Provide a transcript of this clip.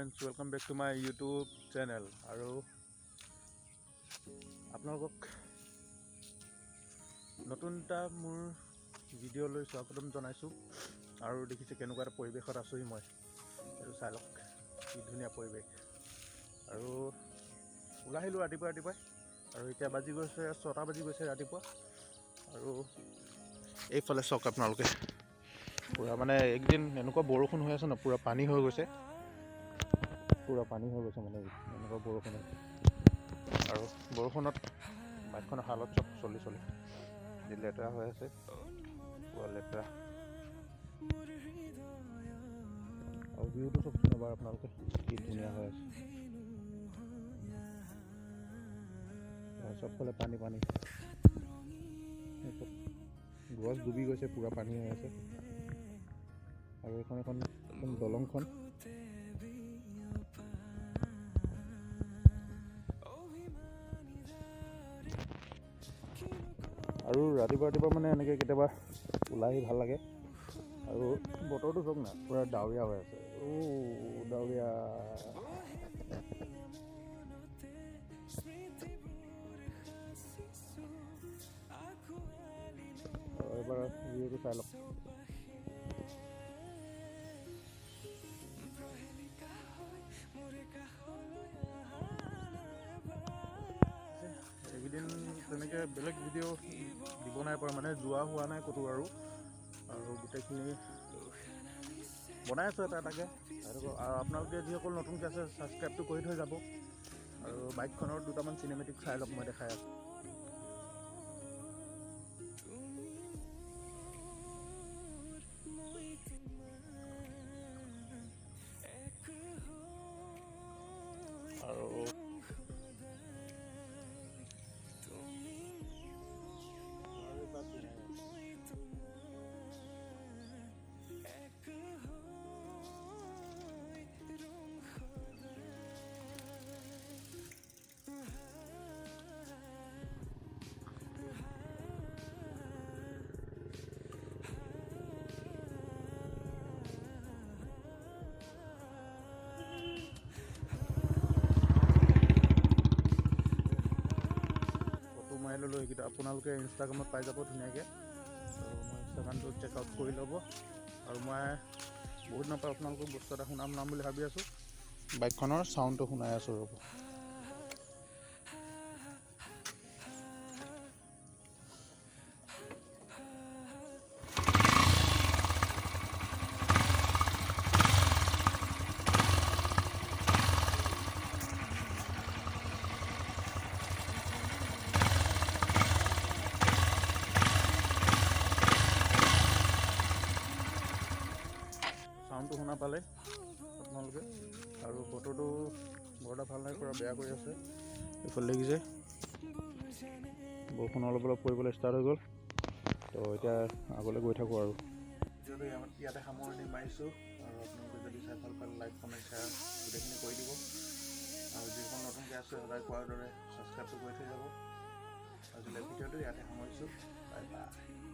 Friends, welcome back to my YouTube channel. আৰু আপোনালোকক নতুন এটা মোৰ ভিডিঅ'লৈ স্বাগতম জনাইছোঁ। আৰু দেখিছে কেনেকুৱা এটা পৰিৱেশত আছোঁহি মই, এইটো চাই লওক, কি ধুনীয়া পৰিৱেশ। আৰু ওলাই আহিলোঁ ৰাতিপুৱা ৰাতিপুৱাই আৰু এতিয়া বাজি গৈছে 6টা বাজি গৈছে ৰাতিপুৱা। আৰু এইফালে চাওক আপোনালোকে, পূৰা মানে এইকেইদিন এনেকুৱা বৰষুণ হৈ আছে ন, পূৰা পানী হৈ গৈছে, পূৰা পানী হৈ গৈছে, মানে এনেকুৱা বৰষুণ হৈছে। আৰু বৰষুণত বাইকখনৰ হালত চব চলি চলি যি লেতেৰা হৈ আছে, পূৰা লেতেৰা। আৰু ভিউটো চাওকচোন এবাৰ আপোনালোকে, কি ধুনীয়া হৈ আছে। আৰু চবফালে পানী পানী, গছ ডুবি গৈছে, পূৰা পানী হৈ আছে। আৰু এইখন এখন দলংখন। আৰু ৰাতিপুৱা ৰাতিপুৱা মানে এনেকৈ কেতিয়াবা ওলাই আহি ভাল লাগে। আৰু বতৰটো চাওক না, পূৰা ডাৱৰীয়া হৈ আছে। অ' ডাৱৰীয়া। আৰু এবাৰ ভিউটো চাই লওক। এইকেইদিন তেনেকৈ বেলেগ ভিডিঅ' দিব নাই পৰা, মানে যোৱা হোৱা নাই ক'তো। আৰু গোটেইখিনি বনাই আছোঁ এটা এটাকৈ। আৰু আপোনালোকে যিসকল নতুনকৈ আছে, ছাবস্ক্ৰাইবটো কৰি থৈ যাব। আৰু বাইকখনৰ দুটামান চিনেমেটিক চাই লওক, মই দেখাই আছোঁ। আৰু ফটো মাৰি ল'লোঁ, সেইকেইটা আপোনালোকে ইনষ্টাগ্ৰামত পাই যাব ধুনীয়াকৈ। আৰু মই ইনষ্টাগ্ৰামটো চেক আউট কৰি ল'ব। আৰু মই বহুত দিনৰ পৰা আপোনালোকক বস্তু এটা শুনাম শুনাম বুলি ভাবি আছোঁ, বাইকখনৰ চাউণ্ডটো শুনাই আছোঁ, ৰ'ব। চাউণ্ডটো শুনা পালে আপোনালোকে। আৰু বতৰটো বৰ এটা ভাল নাই কৰা, বেয়া কৰি আছে। এইফালে দেখিছে, বৰষুণ অলপ অলপ পৰিবলৈ ষ্টাৰ্ট হৈ গ'ল। তো এতিয়া আগলৈ গৈ থাকোঁ। আৰু ভিডিঅ'টো ইয়াতে সামৰণি মাৰিছোঁ। আৰু আপোনালোকে যদি চাই ভাল পালে, লাইক, কমেণ্ট, শ্বেয়াৰ গোটেইখিনি কৰি দিব। আৰু যিসকল নতুনকৈ আছে, সদায় কোৱাৰ দৰে ছাবস্ক্ৰাইবটো কৰি থৈ যাব। আজিলৈ ভিডিঅ'টো ইয়াতে সামৰিছোঁ। Bye bye.